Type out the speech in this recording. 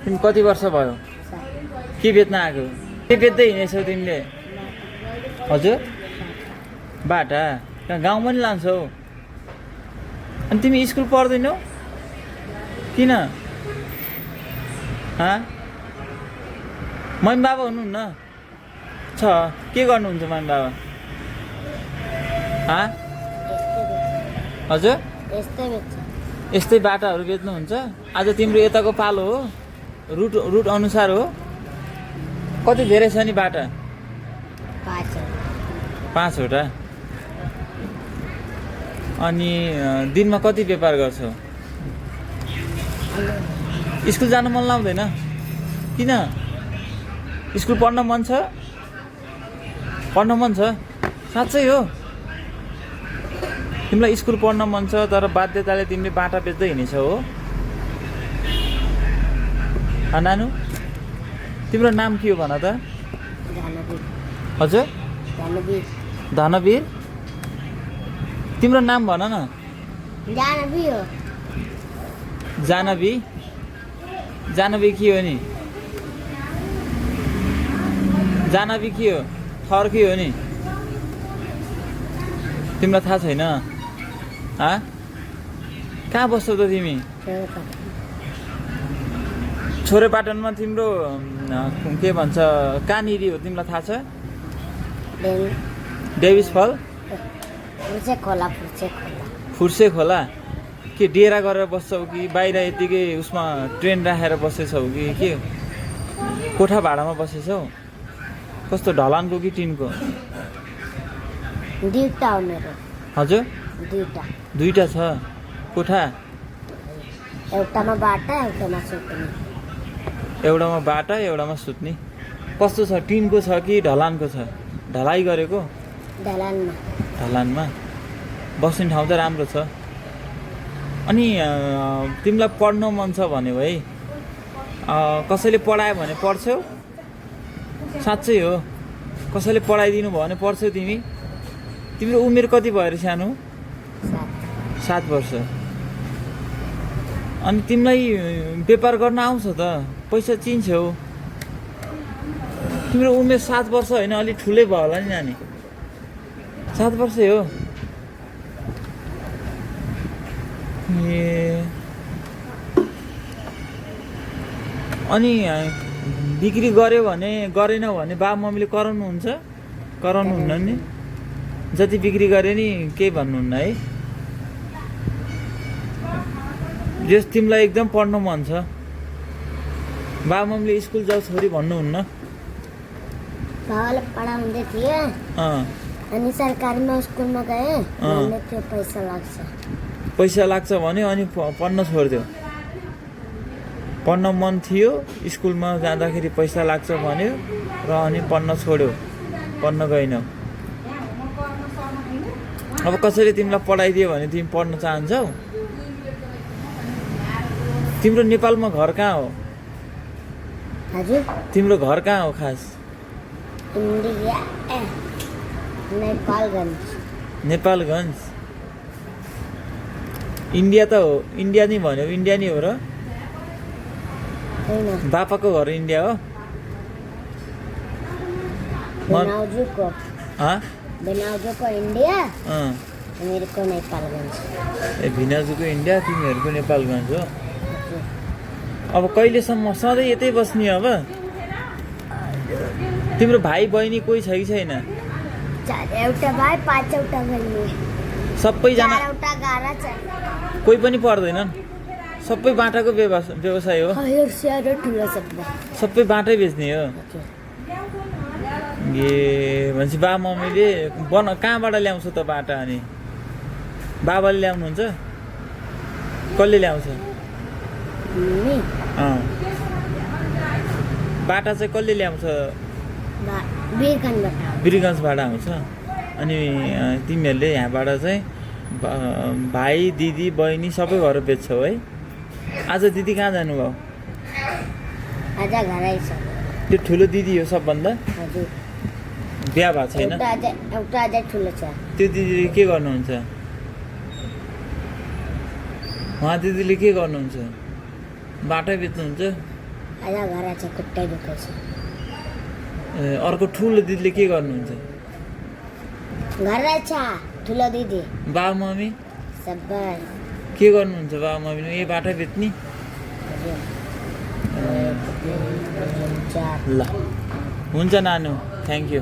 तिमी कति वर्ष भयो के बेच्न आएको के बेच्दै हिँडेछौ तिमीले हजुर बाटा कहाँ गाउँ पनि लान्छौ अनि तिमी स्कुल पढ्दैनौ किन मम्मी बाबा हुनुहुन्न छ के गर्नुहुन्छ मम्मी बाबा हजुर यस्तै बाटाहरू बेच्नुहुन्छ आज तिम्रो यताको पालो हो रुट अनुसार हो कति धेरै छ नि बाटा 5वटा अनि दिनमा कति व्यापार गर्छौ स्कुल जान मन लाग्दैन किन स्कुल पढ्न मन छ साँच्चै हो तिमीलाई स्कुल पढ्न मन छ तर बाध्यताले तिमीले बाटा बेच्दै हिँडेछौ हो नानु तिम्रो नाम के हो भन त हजुर धनवीर तिम्रो नाम भन न जानवी के हो नि जानवी के हो थर के हो नि तिमीलाई थाहा छैन कहाँ बस्छौ त तिमी छोरेपाटनमा तिम्रो के भन्छ कहाँनिर हो तिमीलाई थाहा छ डेभिस फल फुर्से खोला के डेरा गरेर बस्छौ कि बाहिर यतिकै उसमा ट्रेन राखेर बसेछौ कि के कोठा भाडामा बसेछौ कस्तो ढलानको कि टिनको हजुर दुईटा छ कोठा एउटामा बाटा एउटामा सुत्ने कस्तो छ टिनको छ कि ढलानको छ ढलाइ गरेको ढलानमा बस्ने ठाउँ त राम्रो छ अनि तिमीलाई पढ्न मन छ भन्यो है कसैले पढायो भने पढ्छौ साँच्चै हो कसैले पढाइदिनु भयो भने पढ्छौ तिम्रो उमेर कति भयो अरे सानो 7 वर्ष अनि तिमीलाई व्यापार गर्न आउँछ त पैसा चिन्छौ तिम्रो उमेर 7 वर्ष होइन अलि ठुलै भयो होला नि नानी 7 वर्षै हो अनि बिक्री गर्यो भने गरेन भने बाबा मम्मीले कराउनुहुन्न नि जति बिक्री गरे नि केही भन्नुहुन्न है जस तिमीलाई एकदम पढ्न मन छ बाबा मम्मीले स्कुल जाऊ छोरी भन्नुहुन्न बाबाले पढाउँदै थिए अनि सरकारीमा स्कुलमा गए भन्ने थियो पैसा लाग्छ भने अनि पढ्न छोड्दियो पढ्न मन थियो स्कुलमा जाँदाखेरि पैसा लाग्छ भन्यो र अनि पढ्न छोड्यो पढ्न गएनौ अब कसैले तिमीलाई पढाइदियो भने तिमी पढ्न चाहन्छौ तिम्रो नेपालमा घर कहाँ हो हजुर तिम्रो घर कहाँ हो खास नेपालगञ्ज इन्डिया त हो इन्डिया नै भन्यो इन्डिया नै हो र बापाको घर इन्डिया हो भिनाजुको इन्डिया तिमीहरूको नेपालगञ्ज हो अब कहिलेसम्म सधैँ यतै बस्ने अब तिम्रो भाइ बहिनी कोही छ कि छैन एउटा भाइ 5वटा बहिनी सबैजना कोही पनि पर्दैनन् सबै बाटाको व्यवसाय हो सबै बाटै बेच्ने हो भनेपछि बाबा मम्मीले कहाँबाट ल्याउँछ त बाटा अनि बाबाले ल्याउनुहुन्छ कसले ल्याउँछ बाटा चाहिँ कसले ल्याउँछ वीरगञ्जबाट आउँछ अनि तिमीहरूले यहाँबाट चाहिँ भाइ दिदी बहिनी सबै घर बेच्छौ है आज दिदी कहाँ जानुभयो त्यो ठुलो दिदी हो सबभन्दा बिहा भएको छैन त्यो दिदीले के गर्नुहुन्छ उहाँ दिदीले के गर्नुहुन्छ बाटै बेच्नुहुन्छ आज घर छ खुट्टै दुखेछ ए, अर्को ठुलो दिदीले के गर्नुहुन्छ घर छ ठुलो दिदी बाबु मम्मी सबै के गर्नुहुन्छ बाबु मम्मी यही बाटो बेच्ने ल हुन्छ नानु थ्याङ्क यू